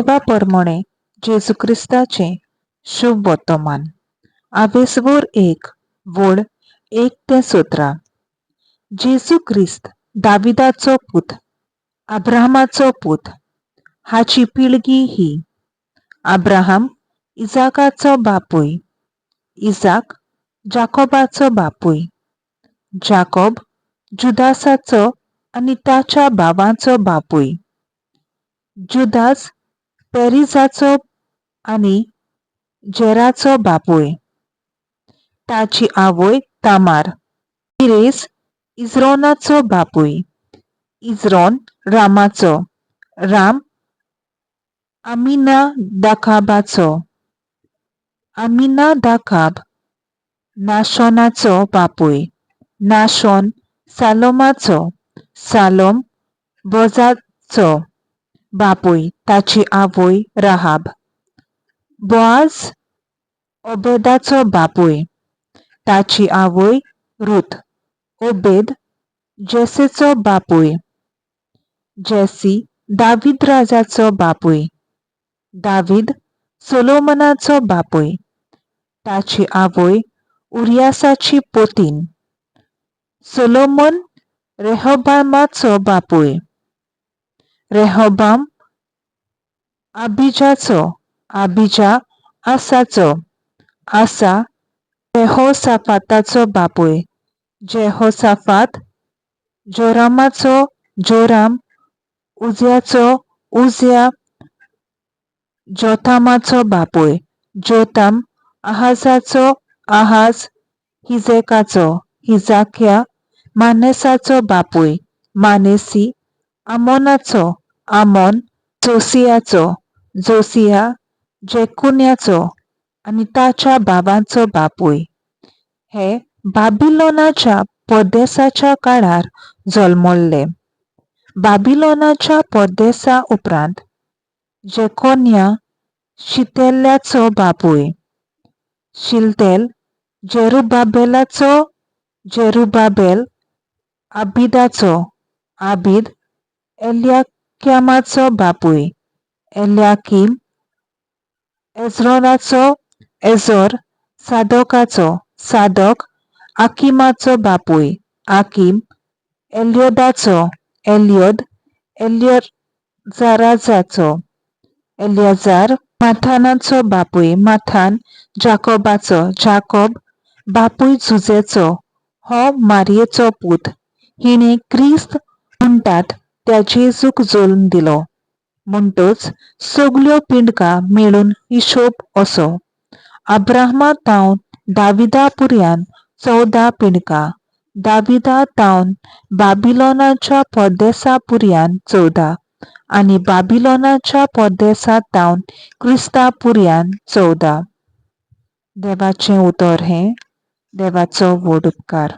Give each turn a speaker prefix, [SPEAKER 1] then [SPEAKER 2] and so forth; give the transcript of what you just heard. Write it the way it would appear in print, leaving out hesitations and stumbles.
[SPEAKER 1] देवा परमणें जेजू क्रिस्ताचें शुभ वर्तमान. आवेसवोर एक वळ 1 ते 17. जेजू क्रिस्त दाविदाचो पूत, अब्राहमाचो पूत. हाची पिळगी ही: अब्राहम इजाकाचो बापूय, इजाक जाकोबाचो बापूय, जाकोब जुदासाचो आनी ताच्या भावांचो बापूय, जुदास पेरिजाचो आनी जेराचो बापूय, ताची आवय तामार. पिरेस इज्रोनाचो बापूय, इज्रोन रामाचो, राम आमिनादाकाबाचो, आमिनादाकाब नाशोनाचो बापूय, नाशोन सालोमाचो, सालोम बोजाचो बापूय, ताची आवय राहाब. बोआज ओबेदाचो बापूय, ताची आवय रूथ. ओबेद जेसेचो बापूय, जेसी दावीद राजाचो बापूय, दावीद सोलोमनाचो बापूय, ताची आवय उरियासाची पोतीन. सोलोमन रेहोबामाचो बापूय, रेहोबाम आबिजाचो, आबिजा आसाचो, आसा जेहोसाफाताचो बापूय, जेहोसाफात जोरामाचो, जोराम उज्याचो, उज्या जोतामाचो बापूय, जोताम आहाजाचो, आहाज हिजेकाचो, हिजाक्या मानेसाचो बापूय, मानेसी आमोनाचो, आमोन जोसियाचो, जोसिया जेकुन्याचो आनी ताच्या भावांचो बापूय. हे बाबिलोनाच्या परदेसाच्या काळार जल्मल्ले. बाबिलोनाच्या परदेसा उपरांत जेकोन्या शितेल्याचो बापूय, शिलतेल जेरुबाबेलाचो, जेरुबाबेल आबिदाचो, आबीद एल्याक्यामाचो बापूय, एल्याकीम एज्रोनाचो, एजोर सादोकाचो, सादोक आकिमाचो बापूय, आकीम एल्योदाचो, एल्योद एलियाजाराचो, एलियाजार माथानाचो बापूय, माथान जाकोबाचो, जाकोब बापूय जुजेचो, हो मारयेचो पूत, हिणें क्रिस्त म्हणटात त्या जेजूक जल्म दिलो. म्हणटच सगल्यो पिंडकां मेळून हिशोब असो: अब्राहमा तावन दाविदा पुर्यान 14 पिंडकां, दाविदा तावन बाबिलोनाच्या परदेसा पुर्यान 14 आनी बाबिलोनाच्या परदेसा तावन क्रिस्ता पुर्यान 14. देवाचें उतर हें. देवाचो व्हड उपकार.